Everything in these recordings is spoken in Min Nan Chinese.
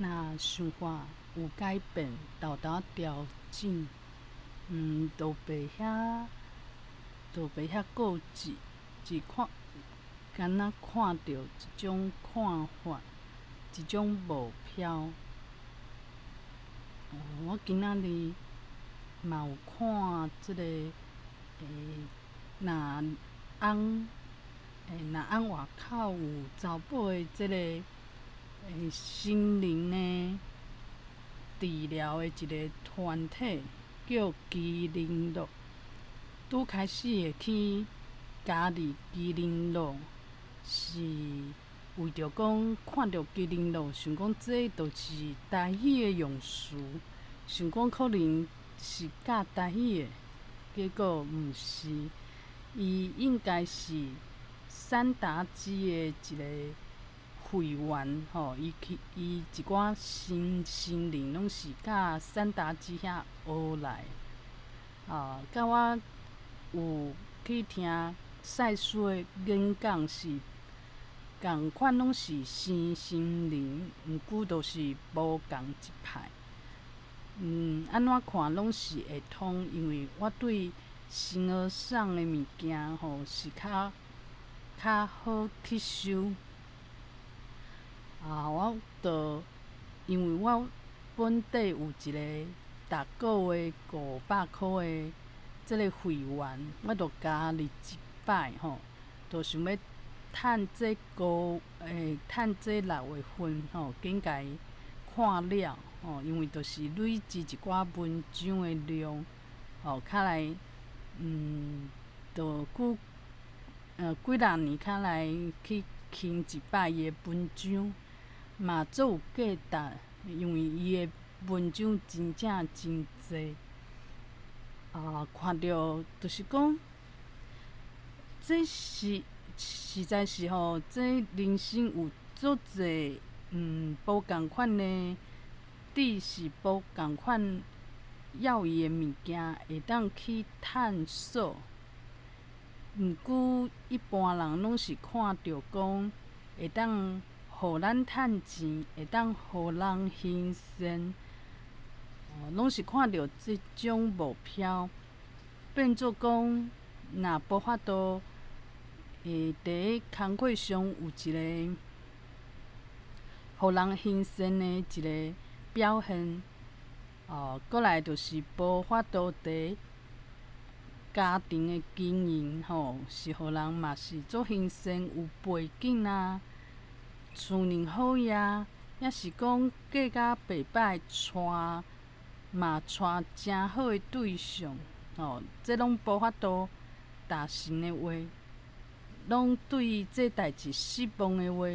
若想法有改變，沓沓調整，就袂遐固執，只看，敢若看著一種看法，一種目標。我今仔日嘛有看這个，若翁，若翁外口有查某的這个，心靈的治療的一个團體，叫麒麟樂。拄開始會去加入麒麟樂，是為著講看著麒麟樂，想講這就是台語的用詞，想講可能是教台語的，結果毋是，伊應該是散達基的一個會員吼，伊去伊一寡心心靈攏是佮散達基遐學來。啊，佮我有去聽賽斯的演講是仝款，攏是身心靈，毋過就是無仝一派。按怎看攏是會通，因為我對形而上的物件吼是較較好吸收。啊，我就因為我本底有一个逐個月500箍的這个會員，我就加入一擺吼，就想欲趁這個趁這6月份吼，緊共伊看了吼，因為就是累積一寡文章的量，吼，較來就久幾若年較來去傾一擺伊的文章，嘛足有價值，因為伊的文章真正真濟。啊，看著就是講，這是實在是吼，這人生有足濟無仝款的知識，無仝款要伊的物件會當去探索。毋過一般人攏是看著講會當予咱趁錢，會當予人行善，攏是看著這種目標，變做講，若無法度，佇工課上有一個予人行善的一個表現，哦，閣來就是無法度佇家庭的經營吼，是予人嘛是足行善有背景啊，厝寧好額，抑是講嫁甲袂歹，娶嘛娶誠好的對象，吼，這攏無法度達成的話，攏對這代誌失望的話，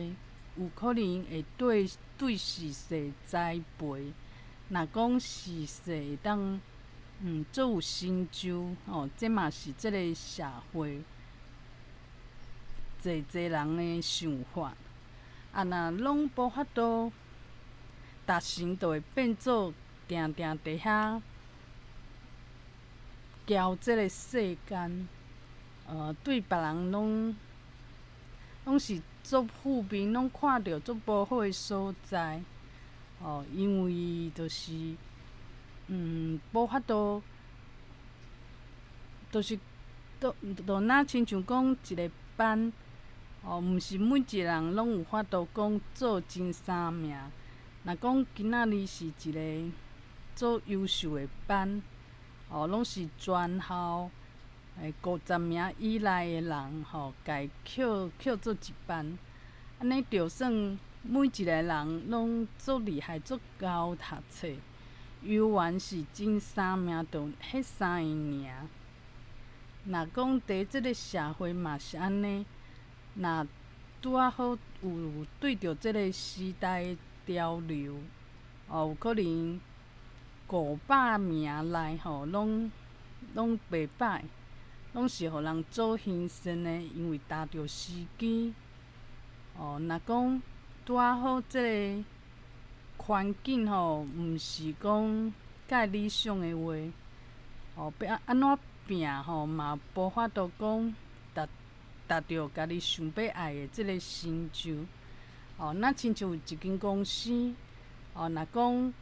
有可能會對對時勢栽培。若講時勢會當足有成就，吼，這嘛是這个社會濟濟人的想法。啊，若攏無法度達成，就會變做定定佇遐澆這个世間，對別人攏攏是足負面，攏看著足無好的所在，哦，因為就是，無法度，就是，都就若親像講一个班，哦，毋是每一个人攏有法度講做前三名。若講今仔日是一个足優秀的班，哦，攏是全校50名以內的人吼，共伊扣扣做一班，按呢就算每一個人攏足厲害、足𠢕讀冊，猶原是前三名，就彼三个爾。若講佇這个社會嘛是按呢，若拄仔好有對著這个時代的潮流，哦，有可能500名內吼，攏攏袂歹，攏是予人做行善的，因為踏著時機。哦，若講拄仔好這个環境吼，毋是講介理想的話，哦，欲按怎拚吼，嘛無法度講達達著家己想欲愛的這个成就。哦，若親像一間公司，哦，若講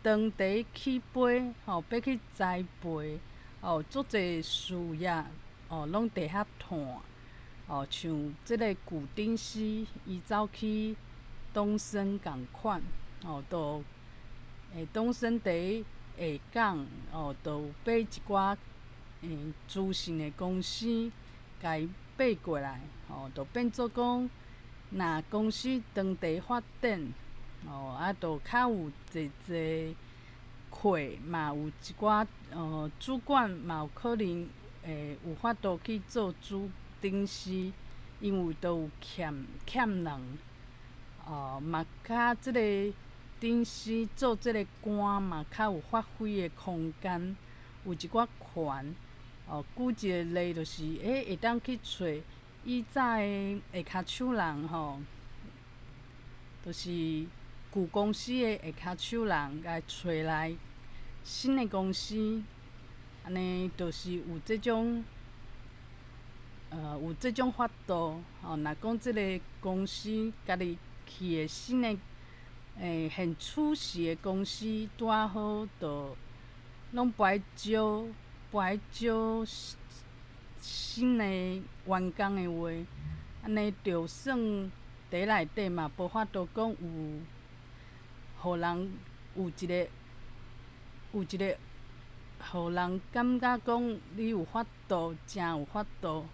當地起飛，吼，欲去栽培，哦，足濟事業，哦，攏佇遐嘆。哦，像這个舊頂司，伊走去東森仝款，哦，就東森佇下港，哦，就有買一寡資訊的公司，共伊買過來，吼，就變做講，若公司當地發展，哦，啊，就較有濟濟客，嘛有一寡主管嘛有可能會有法度去做主頂司，因為都有欠欠人，哦，嘛較這个頂司做這个官嘛較有發揮的空間，有一寡權。哦，舉一个例就是，會當去揣以早的下跤手人吼，就是舊公司的下跤手人，共揣來新的公司，按呢就是有這種，有這種法度。吼，若講這个公司家己去的新的，現處時的公司拄仔好，就攏無愛招。無愛招新的員工的話，按呢就算佇內底嘛無法度講有，予人有一个有一个，予人感覺講你有法度，誠有法度，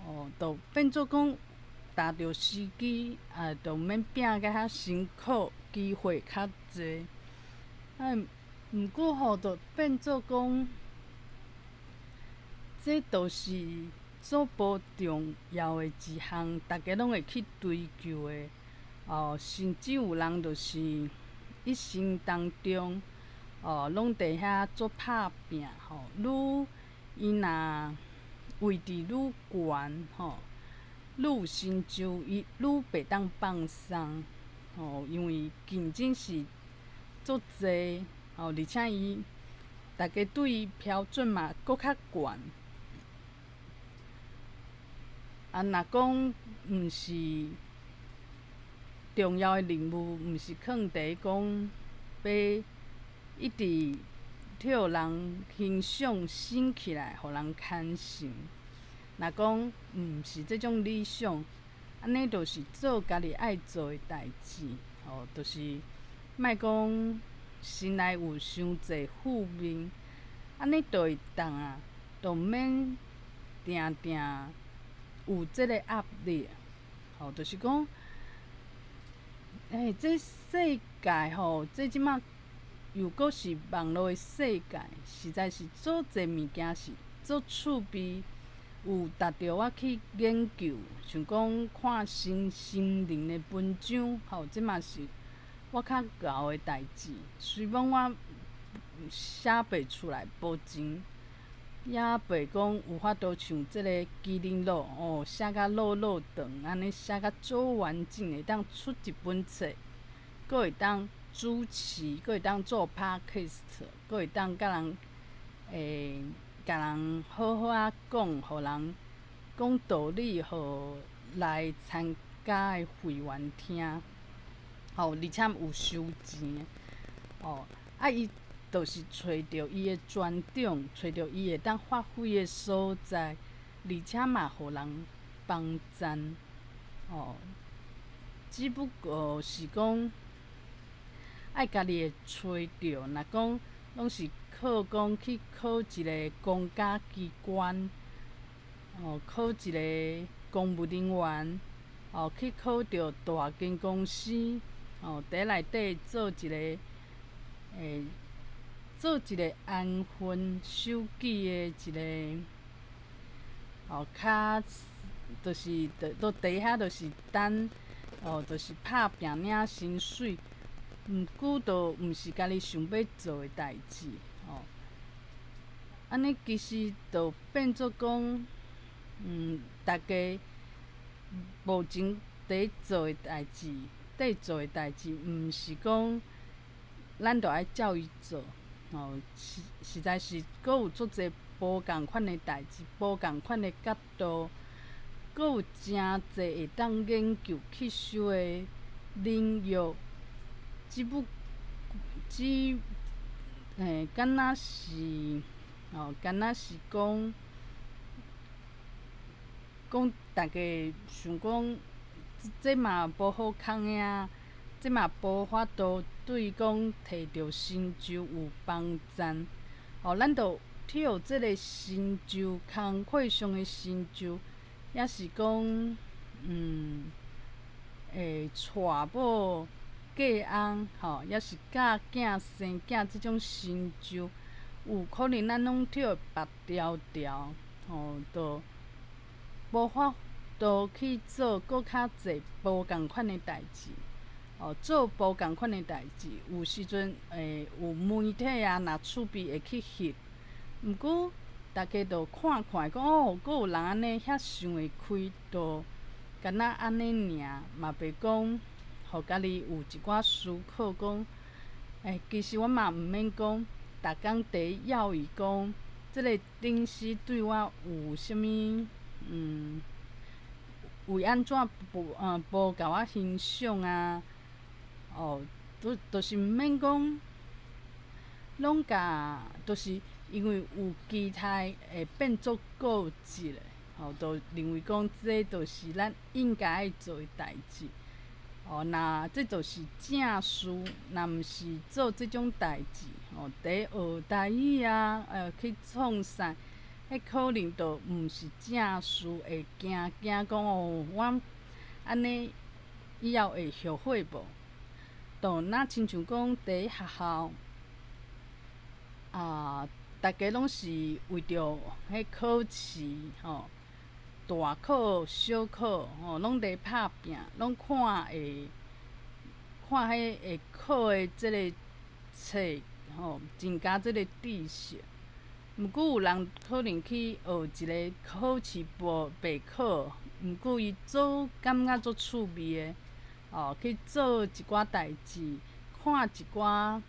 哦，就變做講踏著時機，啊，就毋免拚甲遐辛苦，機會較濟。啊，毋過吼，就變做講，這都是足無重要的一項，逐家攏會去追求的。哦，甚至有人就是一生當中，哦，攏佇遐做拍拚吼。愈伊若位置愈懸吼，愈有成就，伊愈袂當放鬆吼，因為競爭是足濟吼，而且伊逐家對伊標準嘛閣較懸。啊，若講毋是重要的任務，毋是囥佇講欲一直替人形象升起來，予人牽成。若講毋是這種理想，按呢就是做家己愛做的代誌，吼，就是莫講心內有傷濟負面，按呢就會當啊，就毋免定定有這个壓力，吼，就是講，這世界吼，這這馬又閣是網路的世界，實在是足濟物件是足趣味，有值著我去研究，像講看身心靈的文章，吼，這嘛是我較𠢕的代誌。雖罔我寫袂出來，無錢。也袂講有法度像這个麒麟樂哦，寫甲落落長，按呢寫甲足完整，會當出一本冊，閣會當主持，閣會當做 podcast，閣會當共人共人好好仔講，予人講道理，予來參加的會員聽，吼，而且有收錢，哦，啊伊。就是揣著伊的專長，揣著伊會當發揮的所在，而且嘛，予人幫贊，哦。只不過是講愛家己會揣著，若講攏是靠講去考一个公家機關，哦，考一个公務人員，哦，去考著大間公司，哦，佇內底做一个，做一个安分守己的一个，哦，較就是佇佇遐就是等，哦，就是拍拚領薪水，毋過都毋是家己想欲做的代誌，哦。按呢其實就變做講，逐家目前佇做的代誌，佇做的代誌，毋是講咱就愛照伊做。吼，實實在是閣有足濟無仝款的代誌，無仝款的角度，閣有誠濟會當研究吸收的領域。只不只敢若是吼，敢若是講，講逐家想講，這嘛無好康的啊，這嘛無法度對講提著成就有幫贊。吼，咱著透這个成就，工課上的成就，抑是講，會娶某嫁翁，吼，抑是教囝生囝這種成就，有可能咱攏透會縛牢牢，吼，就無法度去做閣較濟無仝款的代誌。哦，做無仝款的代誌，有時陣會有媒體啊，若趣味會去翕。毋過，逐家就看看講哦，閣有人按呢遐想會開，就敢若按呢爾，嘛袂講，予家己有一寡思考講，其實我嘛毋免講，逐工佇猶豫講，這个頂司對我有啥物，為按怎無共我欣賞啊？哦，都就是毋免講，攏共，就是因為有期待會變做固執的，吼，就認為講這就是咱應該愛做的代誌。哦，若這就是正事，若毋是做這種代誌，吼，佇學台語啊，去創啥，彼可能就毋是正事，會驚驚講哦，我按呢以後會後悔無？就若親像講佇學校，啊，逐家攏是為著彼考試吼，大考、小考吼，攏佇拍拚，攏看會看彼會考的這个冊吼，增加這个知識。毋過有人可能去學一個考試無袂考，毋過伊做感覺足趣味的，哦，去做一寡代誌，看一寡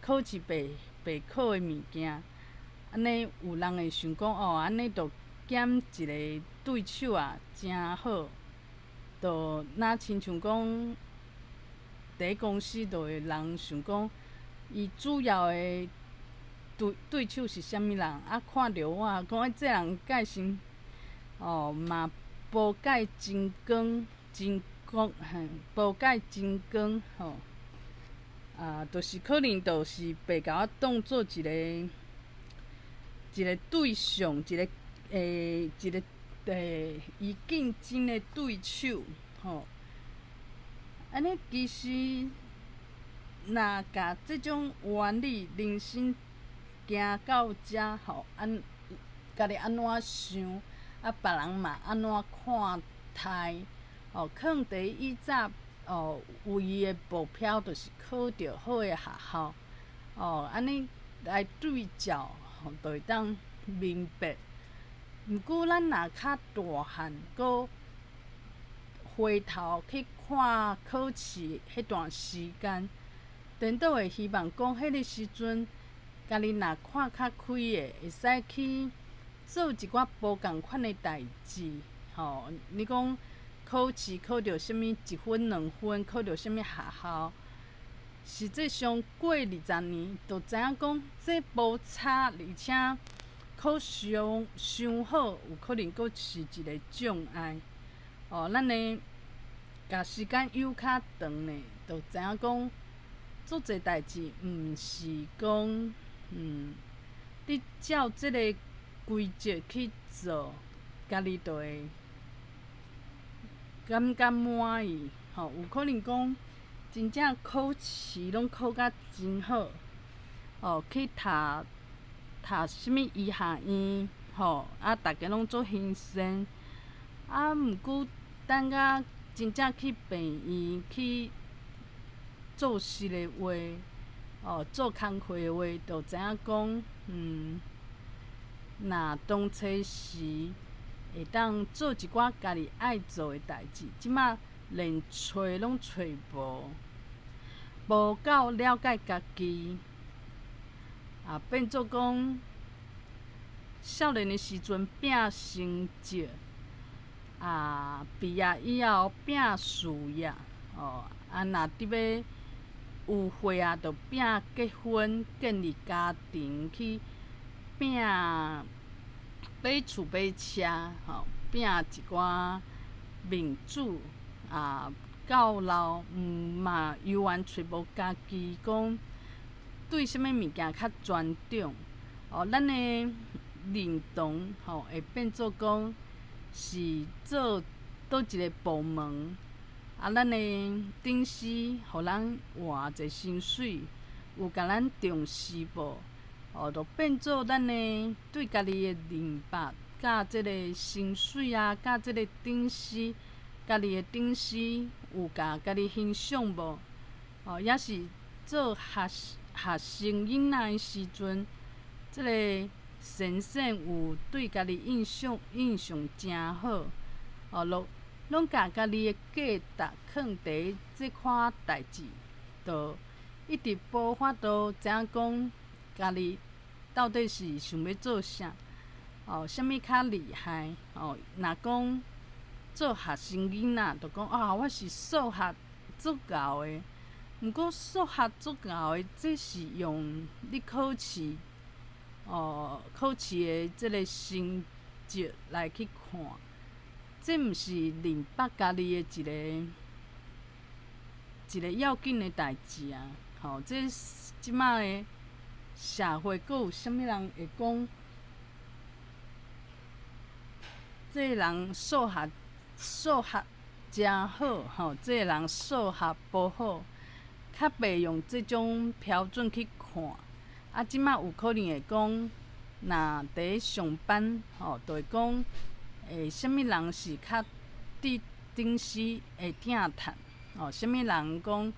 考試袂考的物件，按呢有人會想講哦，按呢就減一个對手啊，誠好。就若親像講，佇公司就會人想講，伊主要的對手是啥物人？啊，看著我講，欸，這人個性哦嘛無蓋真光真光嘿，無蓋真光吼。啊，就是可能就是袂共我當做一个一个對象，一个伊競爭的對手吼。按呢其實，若共這種原理人生行到遮吼，按家己按怎想，啊，別人嘛按怎看待，哦，囥佇以早哦，唯一的目標就是考著好的學校，哦，按呢來對照，吼，就會當明白。毋過咱若較大漢，閣回頭去看考試彼段時間，顛倒會希望講，彼个時陣，家己若看較開的，會使去做一寡無仝款的代誌，吼。你講考試考著啥物一分兩分，考著啥物學校，實際上過20年，就知影講這無差，而且考上傷好，有可能閣是一个障礙。哦，咱的共時間悠較長呢，就知影講做濟代誌，毋是講，你照這个規則去做，家己就會感覺滿意。吼，有可能講真正考試攏考甲真好，哦，去讀讀啥物醫學院，吼，啊，逐家攏足欣羨。啊，毋過等甲真正去病院去做事的話，哦，做工課的話，就知影講，若當初時會當做一寡家己愛做的代誌，這馬連揣攏揣無，無夠了解家己，啊，變做講少年的時陣拼成績，啊，畢業以後拼事業，哦，啊，若佇欲有歲仔，就拼結婚、建立家庭，去拼買厝買車，吼，拼一寡面子啊，到老嘛猶原揣無家己講對啥物物件較專長，哦，咱的認同吼會變做講是做佗一个部門，啊，咱的頂司予咱偌濟薪水，有共咱重視無？哦，就變做咱的對家己的認捌，佮這个薪水啊，佮這个頂司，家己的頂司有共家己欣賞無？哦，抑是做學學生囡仔的時陣，這个先生有對家己印象印象誠好，哦，攏攏共家己的價值囥佇這款代誌，就一直無法度知影講家己到底是想欲做啥，哦，啥物較厲害？哦，若講做學生囡仔，就講啊，我是數學足𠢕的。毋過數學足𠢕的，這是用你考試，哦，考試的這个成績來去看，這毋是認捌家己的一个一个要緊的代誌啊！吼，這這擺的社會，閣有啥物人會講，這个人數學數學誠好，吼，這个人數學無好，較袂用這種標準去看。啊，這擺有可能會講，若佇上班，吼，就會講，欸，啥物人是較佇頂司會疼趁，哦，啥物人講，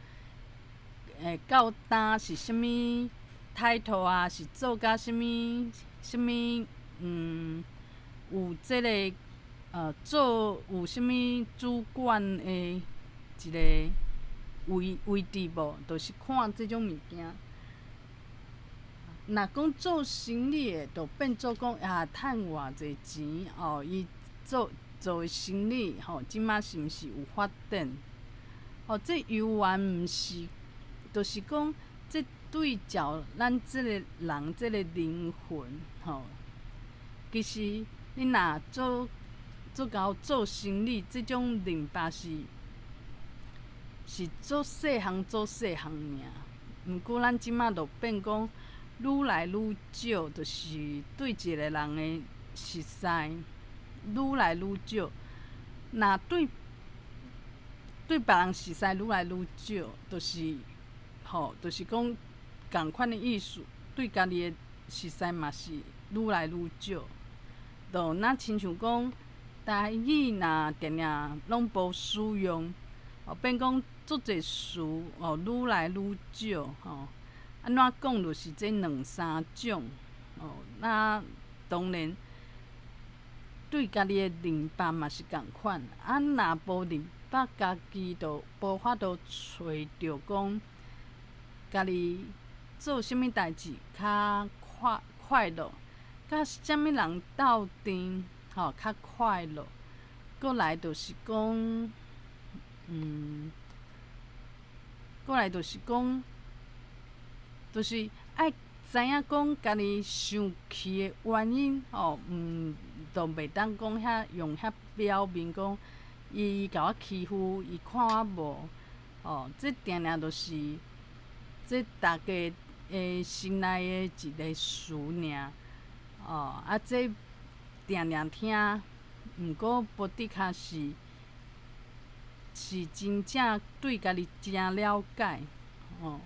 欸，到今是啥物 title 啊，是做甲啥物啥物，有這个做有啥物主管的一个位位置無？就是看這種物件。若講做生意的，就變做講啊，趁偌濟錢哦，伊做做的生意吼，這擺是毋是有發展？哦，這猶原毋是，就是講這對照咱這個人這個靈魂吼。其實你若做做𠢕做生意，這種認捌是是做細項做細項爾。毋過咱這擺就變講愈來愈少，就是對一個人的熟似愈來愈少。若對對別人熟似愈來愈少，就是吼，就是講仝款的意思，對家己的熟似嘛是愈來愈少。就若親像講台語，若定定攏無使用，哦，變講足濟詞哦，愈來愈少吼。按怎講就是這兩三種哦。那當然對家己的認捌嘛是仝款，啊，若無認捌家己，就無法度揣著講家己做啥物代誌較快快樂，佮啥物人鬥陣吼較快樂。閣來就是講，閣來就是講，就是愛知影講家己生氣的原因吼，就袂當講遐用遐表面講，伊共我欺負，伊看我無，哦，這定定就是這逐家的心內的一個詞爾，哦，啊，這定定聽，毋過無的確是是真正對家己誠了解，哦。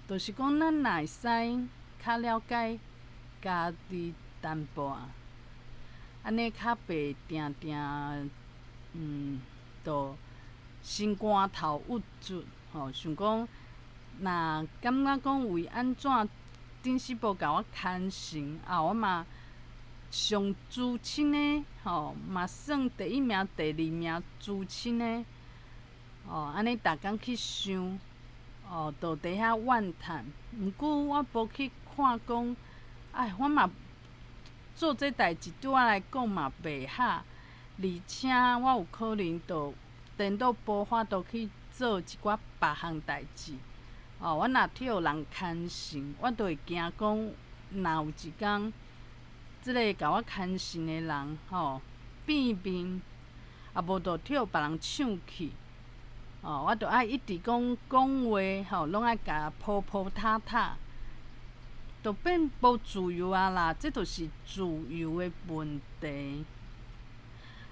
就是講，咱若會使較了解家己淡薄仔，按呢較袂定定，就心肝頭鬱卒，吼，想講，若感覺講為按怎頂時無共我牽成，啊，我嘛上資深的，吼，嘛算第一名、第二名資深的，哦，按呢逐工去想。哦，就佇遐怨嘆。毋過我無去看講，哎，我嘛做這代誌對我來講嘛袂合，而且我有可能就顛倒無法度去做做一寡別項代誌。哦，我若予人牽線，我就會驚講，若有一工，這个共我牽線的人吼變面，啊無就予別人搶去。哦，我就愛一直講講話吼，攏愛共鋪鋪塔塔，就變無自由啊啦！這就是自由的問題。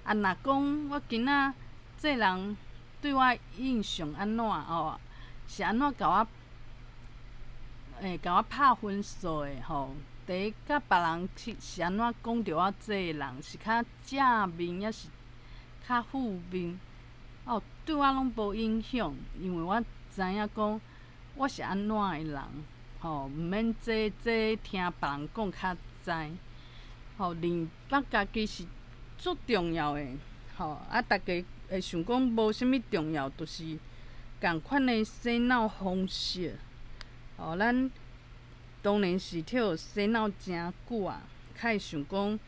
啊，若講我今仔這人對我印象按怎哦，是按怎共我共我拍分數的吼？第一，佮別人是是按怎講著我這个人，是較正面抑是較負面？哦，對我攏無影響，因為我知影講我是按怎的人，吼，毋免這這聽別人講較知。吼，認捌家己是足重要的，吼，啊，逐家會想講無啥物重要，就是仝款的洗腦方式。吼，咱當然是予洗腦誠久啊，較會想講，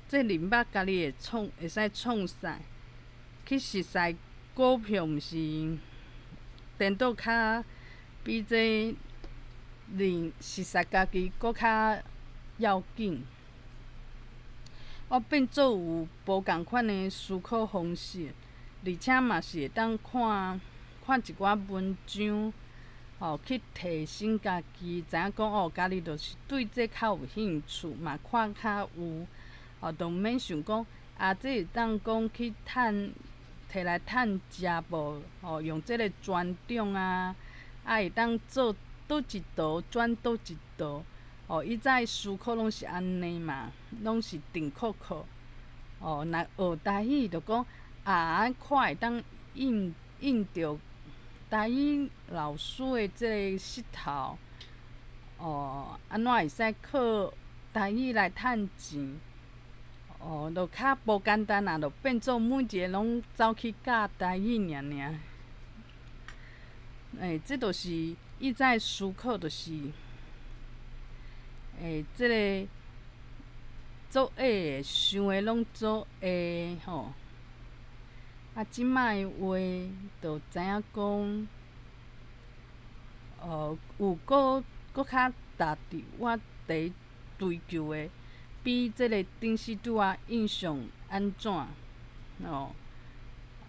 這認捌家己會創，會使創啥？去熟似股票，毋是顛倒較比這認熟似家己閣較要緊。我變做有無仝款的思考方式，而且嘛是會當看看一寡文章，吼，去提升家己，知影講哦，家己就是對這較有興趣，嘛看較有，哦，就毋免想講啊，這會當講去趁，摕來趁食無？吼，用這个專長啊，啊會當做佗一道轉佗一道。哦，以前思考攏是按呢嘛，攏是定扣扣。哦，若學台語就講啊，看會當應應著台語老師的這个舌頭，哦，按怎會使靠台語來趁錢？哦，就較無簡單啊，就變做每一个攏走去教台語爾爾。欸，這就是以前思考，就是。欸，這个做下的想的攏做下吼，啊，這擺的話就知影講，有閣閣較踏佇我佇追求的，比這个頂時對我印象按怎？哦，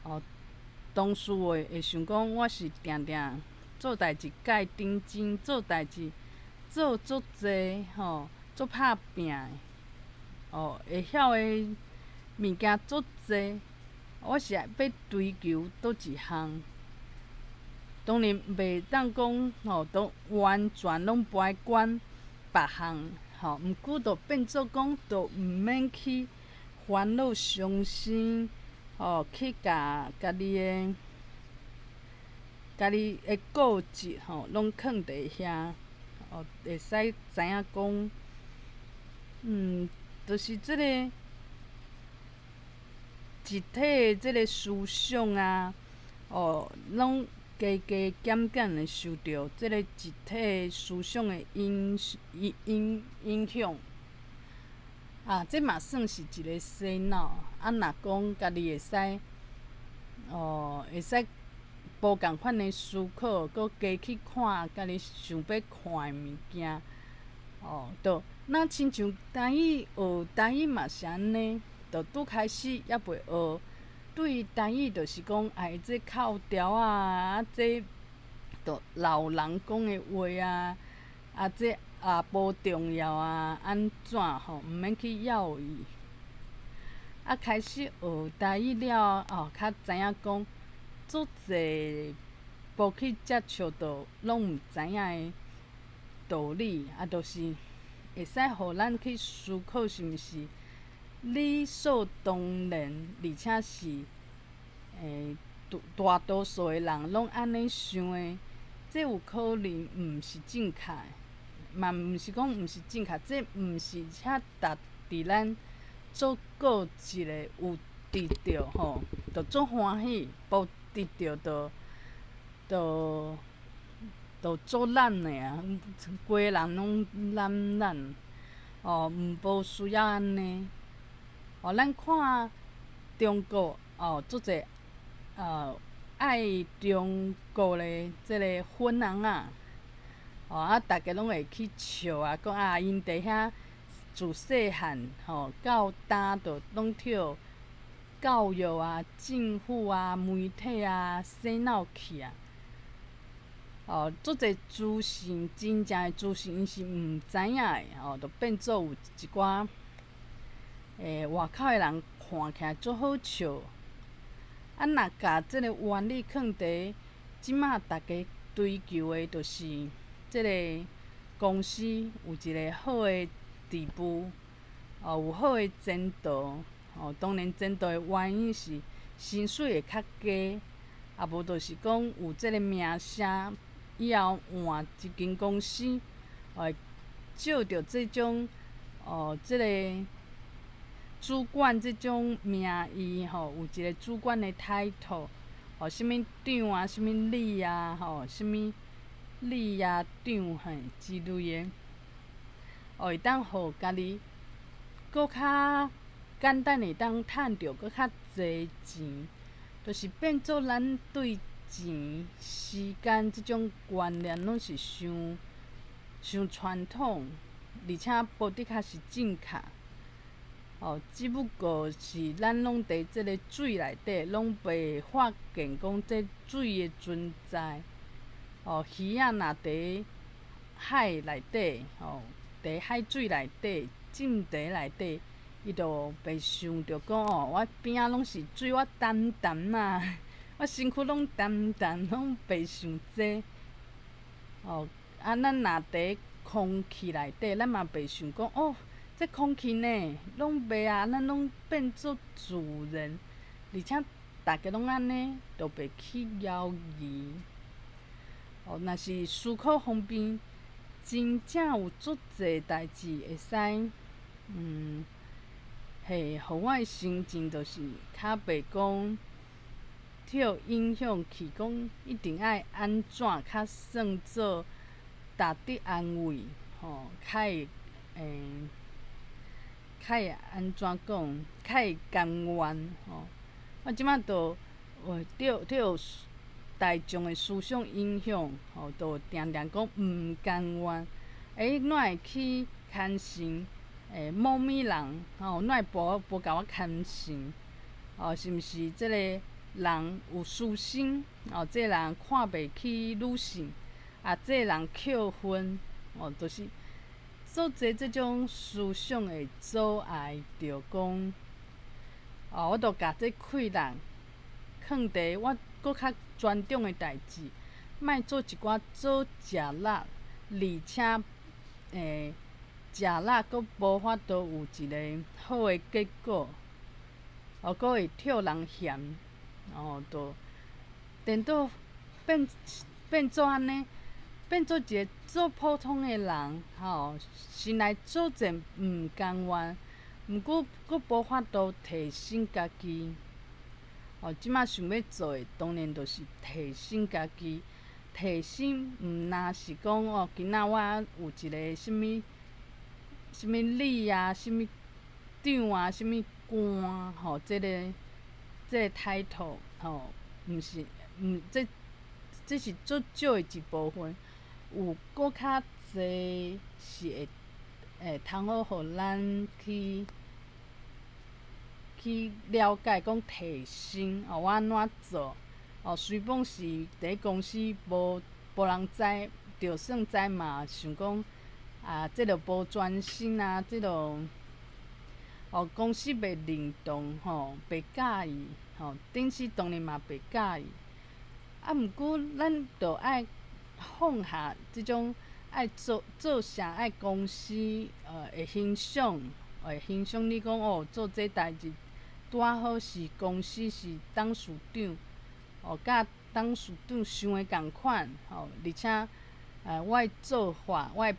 哦，同事會會想講我是定定做代誌蓋認真，做代誌。做足濟吼，足拍拚的，哦，會曉的物件足濟，我是欲追求佗一項？當然袂當講吼，都完全攏無愛管別項吼，毋過就變做講，就毋免去煩惱傷心，吼，去共家己的家己的固執吼，攏囥佇遐。哦，會使知影講，就是這個集體的這个思想啊，哦，攏加加減減的受著這个集體思想的影影影影響。啊，這嘛算是一个洗腦。啊，若講家己會使，哦，會使。無仝款的思考，閣加去看家己想欲看的物件，哦，就若親像台語學台語嘛是按呢，就拄開始猶未學，對台語就是講，哎，這口條仔啊，這就老人講的話啊，啊，這也無重要啊，按怎吼，毋免去要伊。啊，開始學台語了後，較知影講。足濟無去接觸到，攏毋知影的道理，啊，就是會使予咱去思考，是毋是理所當然，而且是欸大大多數的人攏按呢想的，這有可能毋是正確的，嘛毋是講毋是正確，這毋是遐值佇咱做固執的有得著吼，就足歡喜，無得著就就就足懶的啊，規个人攏懶懶，哦，毋無需要按呢。哦，咱看中國哦，足濟愛中國的這个粉紅仔，吼啊，逐家攏會去笑啊，講啊，𪜶佇遐自細漢吼到大就攏予教育啊、政府啊、媒體啊洗腦去啊。哦，足濟資訊，真正的資訊，𪜶是毋知影的，吼，就變做有一寡外口的人看起來足好笑。啊，若共這个原理囥佇這馬逐家追求的，就是這个公司有一个好的地位，哦，有好的前途。哦，當然前途的原因是薪水會較低，啊無就是講有這个名聲，以後換一間公司，會借著這種哦，這个主管這種名義吼，有一个主管的 title，哦，啥物長啊，啥物理啊，吼，啥物理啊長嘿之類的，哦，會當予家己閣較簡單會當趁著閣較濟錢，就是變做咱對錢、時間這種觀念攏是傷傷傳統，而且無的確是正確。哦，只不過是咱攏佇這个水內底，攏袂發現講這水的存在。哦，魚仔若佇海內底，吼，佇海水內底，浸佇內底，伊就袂想著講哦，我邊仔攏是水，我澹澹啊，我身軀攏澹澹，攏袂想這。哦，啊，咱若佇空氣內底，咱嘛袂想講哦，這空氣呢，攏袂啊，咱攏變做自然，而且逐家攏按呢，就袂去猶疑。哦，若是思考方面，真正有足濟代誌會使，嘿，予我的心情就是較袂講予影響去，講一定愛按怎較算做值得安慰，吼，較會較會按怎講，較會甘願吼。我這馬就有予大眾的思想影響，吼，就定定講毋甘願。欸，哪會去牽成某物人吼？哪會無共我牽成？哦，是毋是這个人有私心？哦，這个人看袂起女性，啊，這个人扣分，哦，就是做濟這種思想會阻礙著講，哦，我著共這氣力囥佇我閣較專注的代誌，莫做一寡做食力，而且食力閣無法度有一个好的結果，哦，閣會予人嫌，哦，就顛倒變做按呢，變做一个做普通的人，吼，心內做者毋甘願，毋過閣無法度提升家己。哦，這馬想欲做的，當然就是提升家己。提升毋若是講哦，今仔我有一个啥物啥物理啊，啥物長啊，啥物官吼，這个 title 吼，毋是毋這是足少的一部分，有閣較濟是會通好予咱去了解講提升哦，我按怎做？哦，雖講是佇公司無人知，就算知嘛，想講啊，這个無專心啊，這个哦公司袂認同吼，袂佮意吼，頂司當然嘛袂佮意。啊，毋過咱著愛放下這種愛做做啥愛公司會欣賞，會欣賞你講哦，做這代誌拄仔好是公司是董事長，哦，佮董事長想的仝款，吼，而且我的做法，我的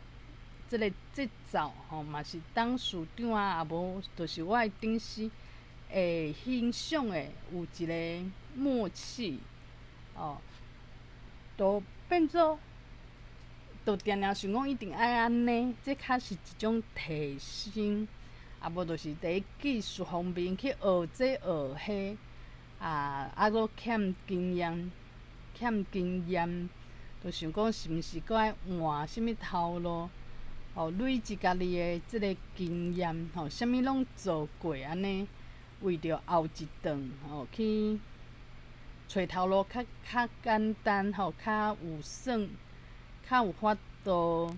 這个節奏吼，嘛是董事長啊，也無就是我的頂司會欣賞的，有一个默契，哦，就變做，就定定想講一定愛按呢，這較是一種提升，啊無就是佇技術方面去學這學彼。啊，啊閣欠經驗，欠經驗，就想講是毋是閣愛換啥物頭路，吼，累積家己的這个經驗，吼，啥物攏做過按呢，為著後一頓吼去揣頭路較較簡單吼，較有算，較有法度，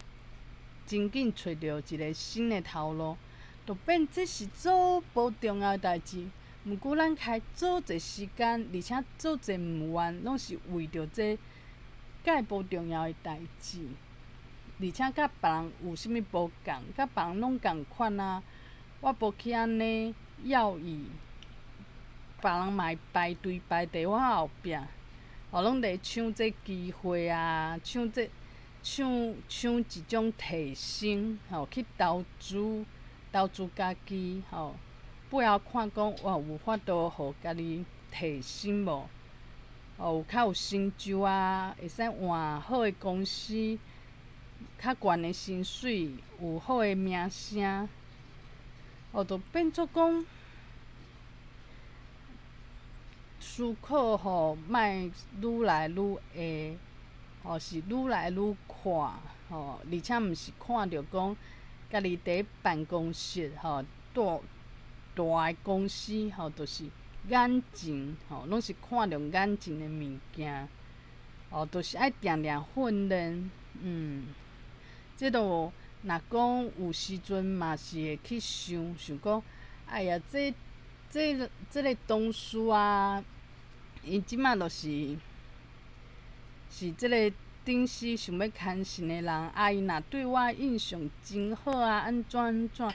真緊揣著一个新的頭路，就變這是做無重要的代誌。毋過咱開做濟時間，而且做濟毋願，攏是為著這蓋無重要的代誌，而且佮別人有啥物無仝，佮別人攏仝款啊。我無去按呢要伊，別人嘛會排隊排佇我後壁，吼，攏佇搶這機會啊，搶這搶搶一種提升，吼，去投資投資家己，吼。背後看講，哇，有法度予家己提升無？哦，有較有成就啊，會使換好的公司，較懸的薪水，有好的名聲，哦，就變做講思考吼，莫愈來愈下，吼是愈來愈闊，吼，而且毋是看著講家己佇辦公室吼，大大的公司吼，就是眼前吼，攏是看著眼前的物件，哦，就是愛定定訓練，這都若講有時陣嘛是會去想想講，哎呀，這這這个同事啊，伊這馬就是是這个頂司想欲牽線的人，啊，伊若對我印象真好啊，按怎按怎，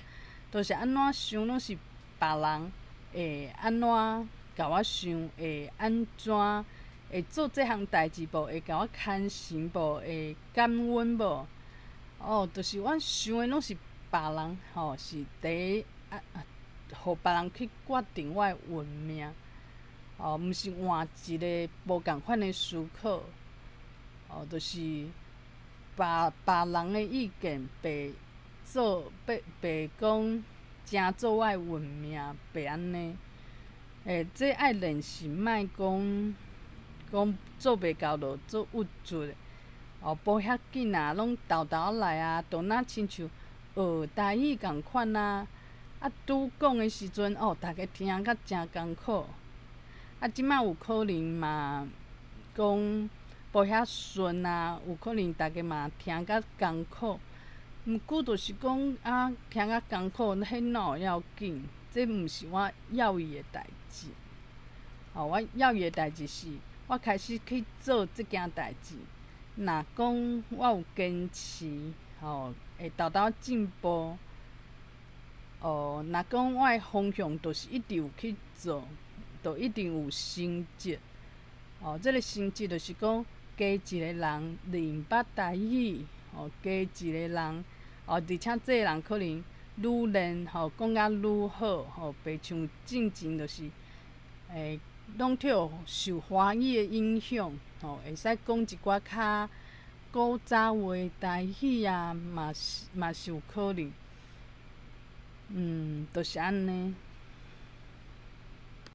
就是按怎想攏是別人會按怎共我想，會按怎會做這項代誌無？會共我牽線無？會感恩無？哦，就是我想的攏是別人吼，是第一啊，予別人去決定我的運命，哦，毋是換一个無仝款的思考，哦，就是別別人的意見袂做，袂袂講成做我的運命，袂按呢。欸，這愛練習，莫講講做袂到就做鬱卒的，哦，無遐緊啊，攏沓沓來啊，就若親像學台語仝款啊。啊，拄講的時陣，哦，逐家聽甲誠艱苦。啊，這馬有可能嘛講無遐順啊，有可能逐家嘛聽甲艱苦。毋過就是講啊，聽甲艱苦，彼哪有要緊？這毋是我要伊的代誌。哦，我要伊的代誌是，我開始去做這件代誌。若講我有堅持，吼，會沓沓進步。哦，若講我的方向就是一直有去做，就一定有成績。哦，這个成績就是講，加一个人認捌台語，哦，加一个人，哦，而且這个人可能愈練吼，講甲愈好，吼，袂像進前就是，欸，攏予受華語的影響，吼，會使講一寡較古早話台語啊，嘛是嘛是有可能。就是按呢。